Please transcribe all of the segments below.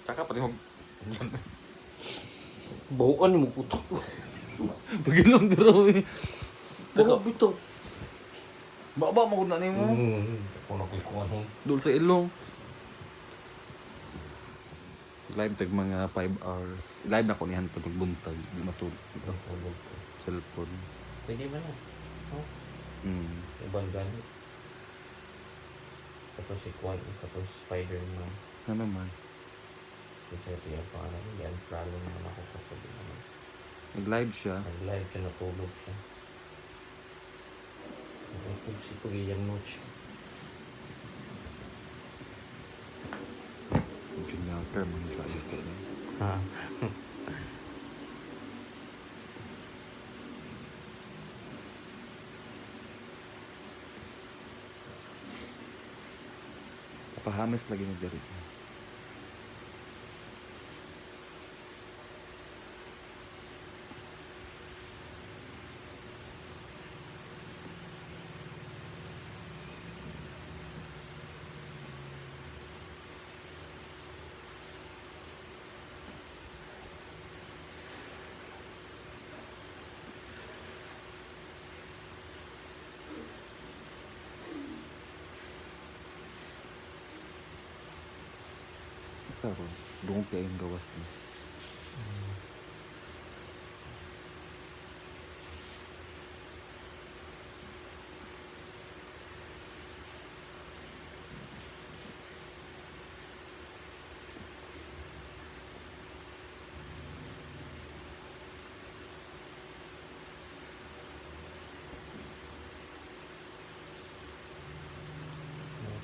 Tsaka pati mo. Buuan mo puto. Pagilong dito eh. Teka. Bito. Baba mo na nimo. Ako na ko'y kuha nun. Dul sa ilong. Live tag mga 5 hours. Live na ko nihan to buntag, di matulog. Tulog ko. Cellphone. Pwede ba na? Oh, ibang gamit. Tapos si Kwan, tapos Spider-Man. Ano naman? Kasi ito yung pangalan. Hindi, unfollow naman ako kapag naman. Nag-live siya. Nag-live siya, natulog siya. Natulog si Pagiyang Notch. Junior term man siya ayun kayo. Ha? Papahamis lagi ni diri. Asa ko? Dungog kayo yung gawas niya.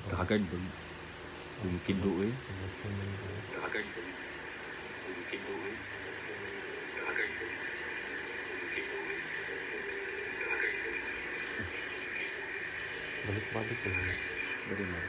Kahagad doon. Yung kido eh. Kahagad doon. Yung kido eh. Kahagad doon. Yung kido eh. Kahagad doon. Balik-balik ko yun. Dari mo.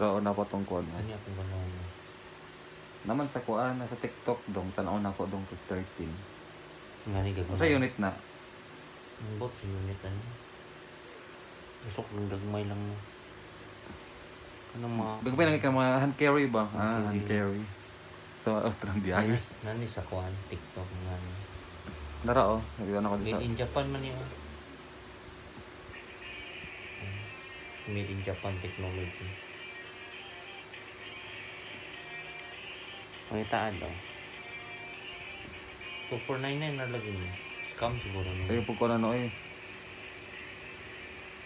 Rao na po tong kuan mo. Ano akong ganahan mo? Naman sa kuan nasa TikTok dong tan-aw na ko dong to 13. Nga ni gagawin. Sa unit na. Ang bot sa unit ano. Gusto ko ng gagmay lang mo. Anong mga... Gagawin lang ka mga hand carry ba? Ah, Hand hand carry. So, oh, tarang biyahe. Nani sa kuan, TikTok nga ni. Nara oh, nakita na ko di sa Made in Japan man yun. Made in Japan technology. Pangitaan daw. 2499 na lagi mo. Scam siguro no. Ay, pag kuan ano eh.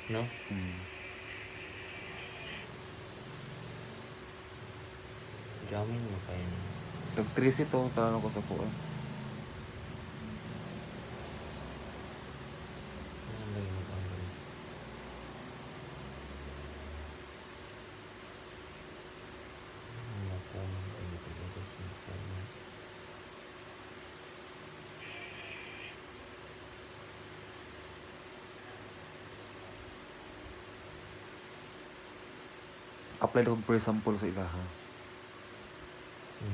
No? Jamin mo kayo no. Tag 3 ito, tanong ko sa kuan. Ano lagi mo ang ganun? Ano ko ay ito ito ito. Apply ko pre sample sa ilaha.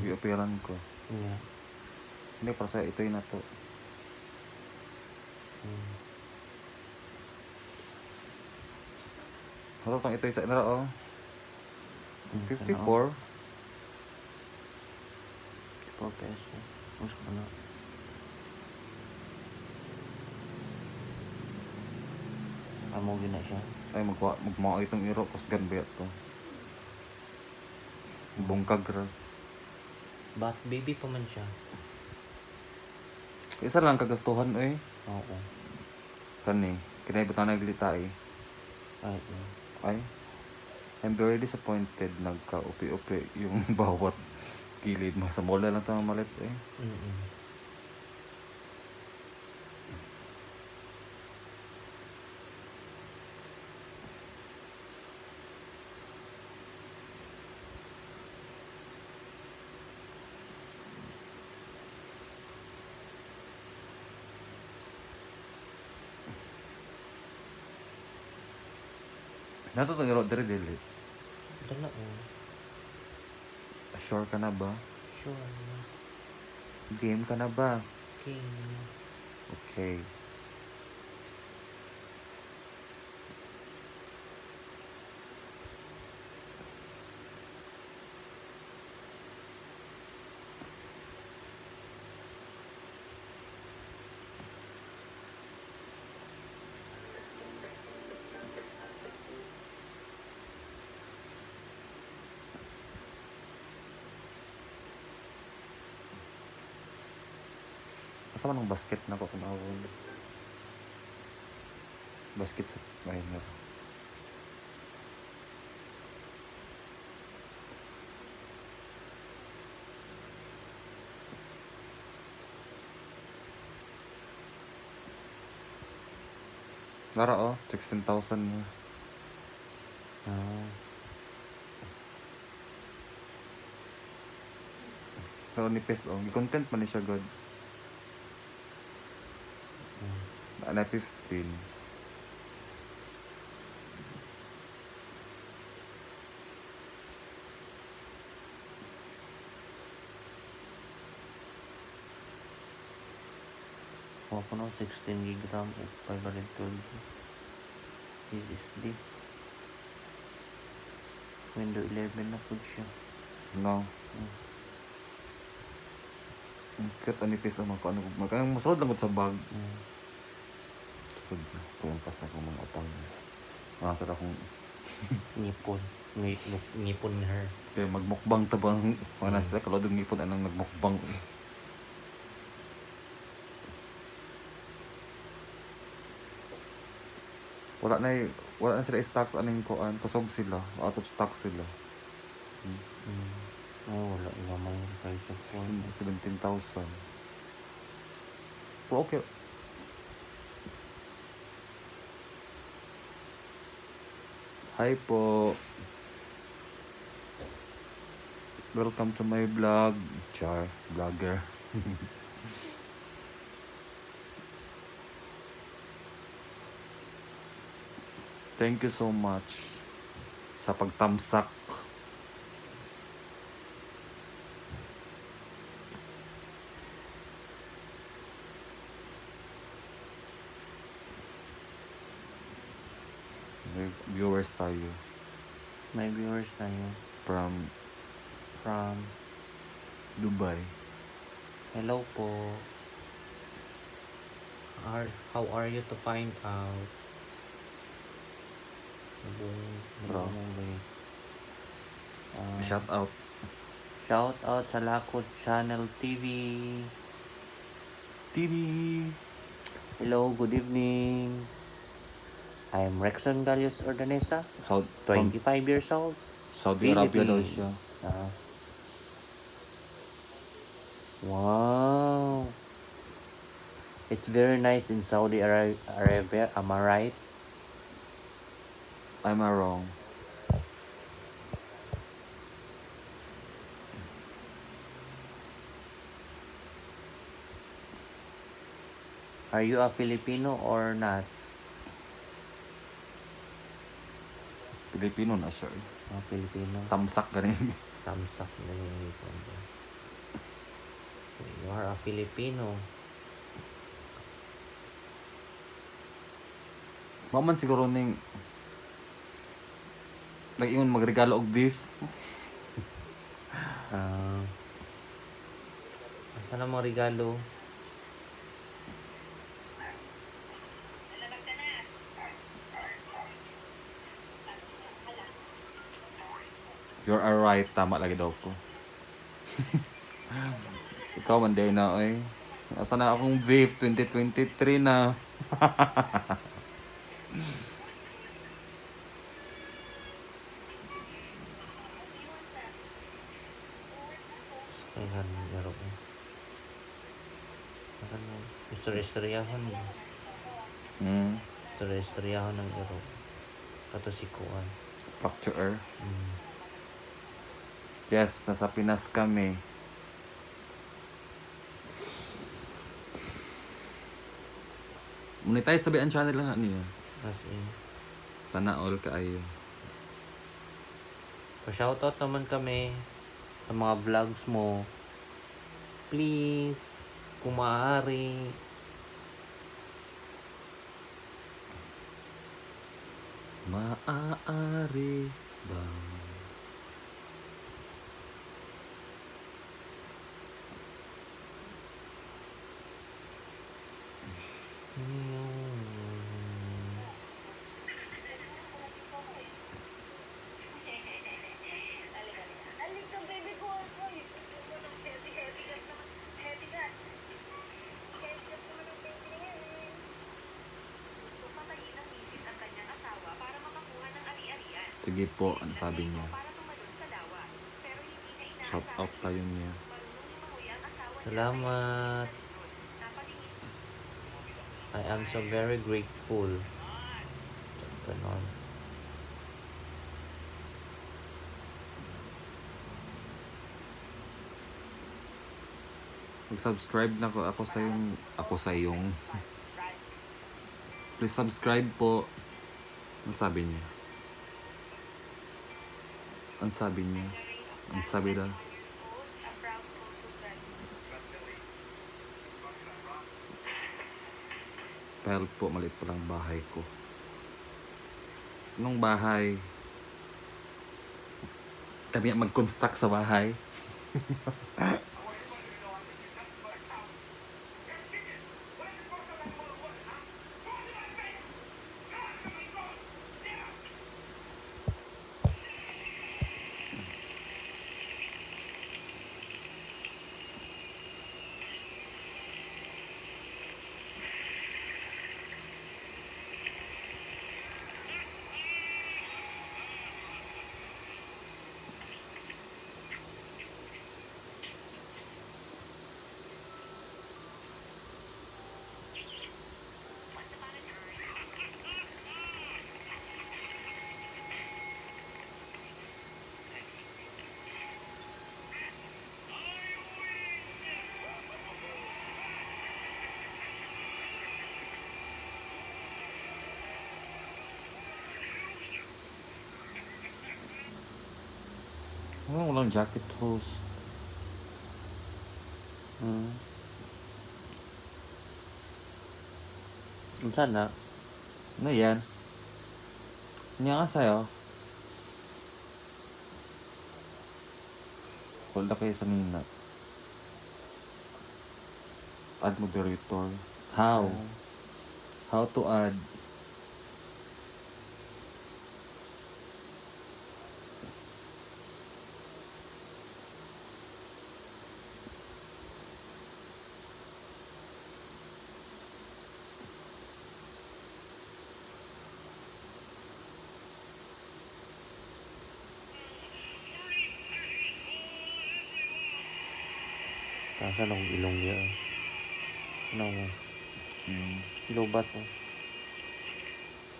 I-appearan ko. Yeah. Hindi para sa ito na to. Haro tong ito sa nara oh. 54. 54 peso. Mas ko na. Amo gina siya. Ay magwa magmao itong iro kusgan ba to. Bungkag ra. Bat baby pa man siya. Isa lang kagastuhan oy. Oo. Kani, kinay butang naglita eh. Ay, no. Ay. I'm very disappointed nagka-upi-upi yung bawat gilid mo. Sa mall na lang tayo malit eh. Nato tong iro diri dili. Dala oh. Sure ka na ba? Sure na. Game ka na ba? King. Okay. Asa man ang basket na ko kung awon? Basket sa ay na. Nara oh, 16,000 na. Ah. Pero nipis oh, content man ni siya god. Na 15. Kuha ko no, 16 gig RAM o 512 SSD. Windows 11 na po siya. No. Ang cute ang nipis ang mga ano. Magkang masulod lang gud sa bag. Sulod na. Tumpas na akong mga utang. Mga sa akong Ngipon. Ngipon her. Kaya magmukbang tabang wala sila kalodong ngipon anang nagmukbang. Wala na sila stocks aning kuan, kusog sila, out of stock sila. Ay, wala. Gamay yung price of phone. 17,000. Pero okay. Hi po. Welcome to my vlog. Char, vlogger. Thank you so much sa pagtamsak. May viewers tayo May viewers tayo. from From Dubai. Hello po. How are you to find out? Bro. Nabungong ba yun? Shout out. Shout out sa Lakot Channel TV. TV. Hello, good evening. I'm Rexon Galios Ordanesa, From 25 years old. Saudi Arabia daw siya. Ah. Wow. It's very nice in Saudi Arabia, am I right? Am I wrong? Are you a Filipino or not? Pilipino na siya eh. Oh, Filipino. Tamsak ganin. Tamsak na yung ngipon ko. So, you are a Filipino. Maman siguro ning nag-ingon magregalo og beef. Ah. Asa na mga regalo? You're a right. Tama lagi daw ko. Ikaw man day na oy. Asa na akong beef 2023 na. Kaya laro ko. Ano? Istorya-istoryahon eh. Istorya-istoryahon ng laro. Kato si Kuan. Fracture. Yes, nasa Pinas kami. Monetize tabi ang channel lang niya. As in. Sana all kaayo. Pa-shoutout naman kami sa mga vlogs mo. Please, kung maaari. Maaari bang Alik ka, baby ko. Uy, heavy, heavy gas naman. Heavy gas. Heavy gas naman ang baby na yan eh. Gusto patayin ng misis ang kanyang asawa para makakuha ng ari-arian. Sige po, ano sabi niya? Para tumalon sa lawa. Pero hindi na inaasahan Shout out tayo niya. Marunong lumangoy ang asawa niya. Salamat. Napatingin I am so very grateful. Ganon. Mag-subscribe na ako sa yung ako sa yung Please subscribe po. Ano sabi niya? Ano sabi niya? Ano sabi daw? a proud photo Pero po, maliit pa lang bahay ko. Anong bahay? Kami ang mag-construct sa bahay. Ano, walang jacket host. Unsa na? Ano yan? Niya nga sa'yo. Hold na kayo sa nina. Add moderator. How? How to add? Kasa na kong ilong niya. Ano mo? Lobat mo.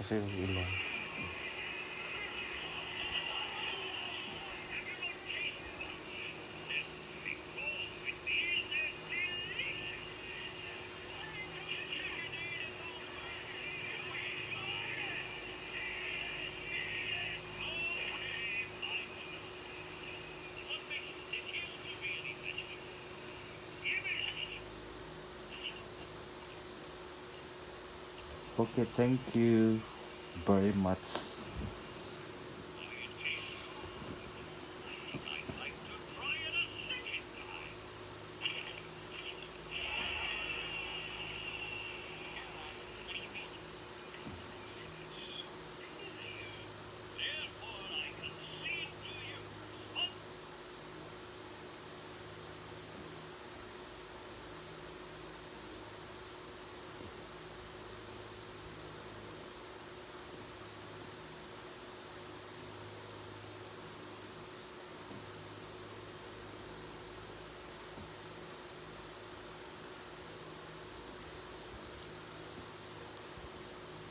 Kasi yung ilong. Okay, thank you very much.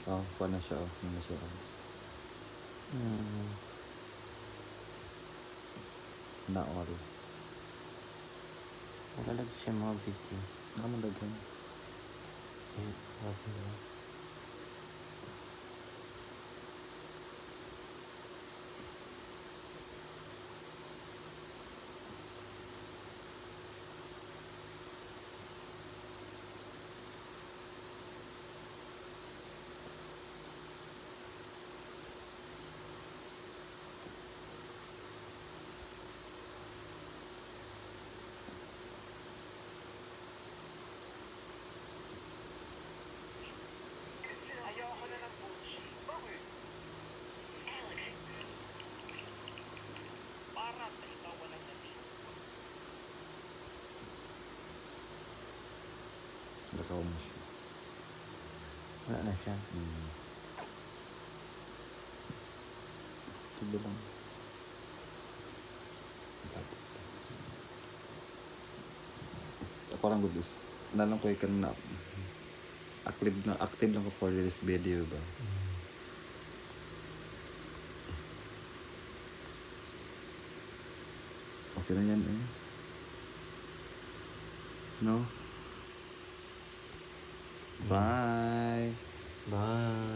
Oh, kuha na siya. Oh, Ano na siya, guys. Na all. Wala lagi siya mga video. Ano man daghan? Eh, grabe na. Lakaw na siya. Wala na siya. Sige lang. Ako lang good is, nalang ko ikan na active na active lang ko for this video ba. Okay na yan eh. No? Bye. Bye.